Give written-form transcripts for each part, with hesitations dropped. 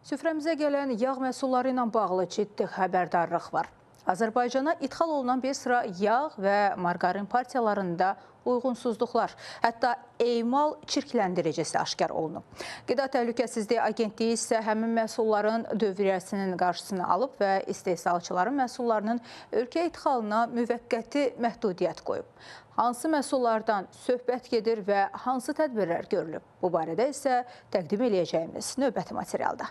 Süfrəmizə gələn yağ məhsulları ilə bağlı ciddi xəbərdarlıq var. Azərbaycana idxal olunan bir sıra yağ və marqarin partiyalarında uyğunsuzluqlar, hətta emal çirkləndiricisi aşkar olunub. Qida Təhlükəsizliyi Agentliyi isə həmin məhsulların dövriyyəsinin qarşısını alıb və istehsalçıların məhsullarının ölkə idxalına müvəqqəti məhdudiyyət qoyub. Hansı məhsullardan söhbət gedir və hansı tədbirlər görülüb? Bu barədə isə təqdim eləyəcəyimiz növbəti materialda.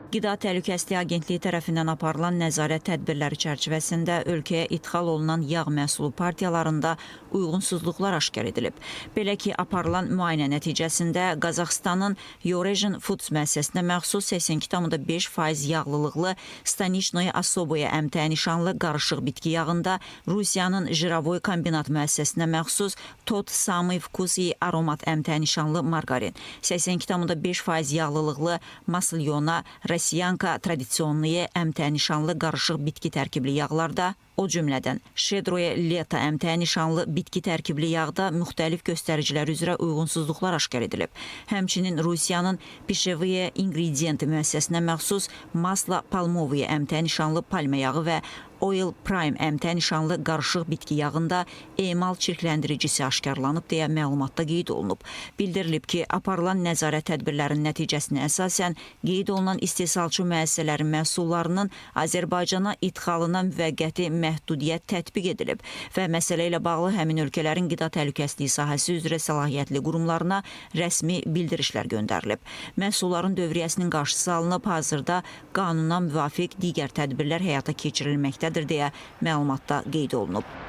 Qida Təhlükəsizliyi Agentliyi tərəfindən aparılan nəzarət tədbirləri çərçivəsində ölkəyə idxal olunan yağ məhsulu partiyalarında uyğunsuzluqlar aşkar edilib. Belə ki, aparılan müayinə nəticəsində Qazaxıstanın Eurasian Foods müəssisəsinə məxsus 82,5% yağlılıqlı Staniçnoye Asoboye MT nişanlı qarışıq bitki yağında, Rusiyanın Jiravoy kombinat müəssisəsinə məxsus Tot Samый Vkus i Aromat MT nişanlı marqarin, 82,5% yağlılıqlı Maslyona Rossiyanka Tradisionniye MT nişanlı qarışıq bitki tərkibli yağlarda, o cümlədən Şedroye Leta MT nişanlı bitki tərkibli yağda müxtəlif göstəricilər üzrə uyğunsuzluqlar aşkar edilib. Həmçinin Rusiyanın Pişeviye İngrediyenti müəssisəsinə məxsus Masla Palmoviye MT nişanlı palma yağı və Oil Prime MT nişanlı qarışıq bitki yağında emal çirkləndiricisi aşkarlanıb deyə məlumatda qeyd olunub. Bildirilib ki, aparılan nəzarət tədbirlərinin nəticəsinə əsasən qeyd olunan istehsalçı müəssisələrin məhsullarının Azərbaycana idxalına müvəqqəti məhdudiyyət tətbiq edilib və məsələ ilə bağlı həmin ölkələrin qida təhlükəsizliyi sahəsi üzrə səlahiyyətli qurumlarına rəsmi bildirişlər göndərilib. Məhsulların dövriyyəsinin qarşısı alınıb, hazırda qanuna müvafiq digər tədbirlər həyata keçirilməkdədir deyə məlumatda qeyd olunub.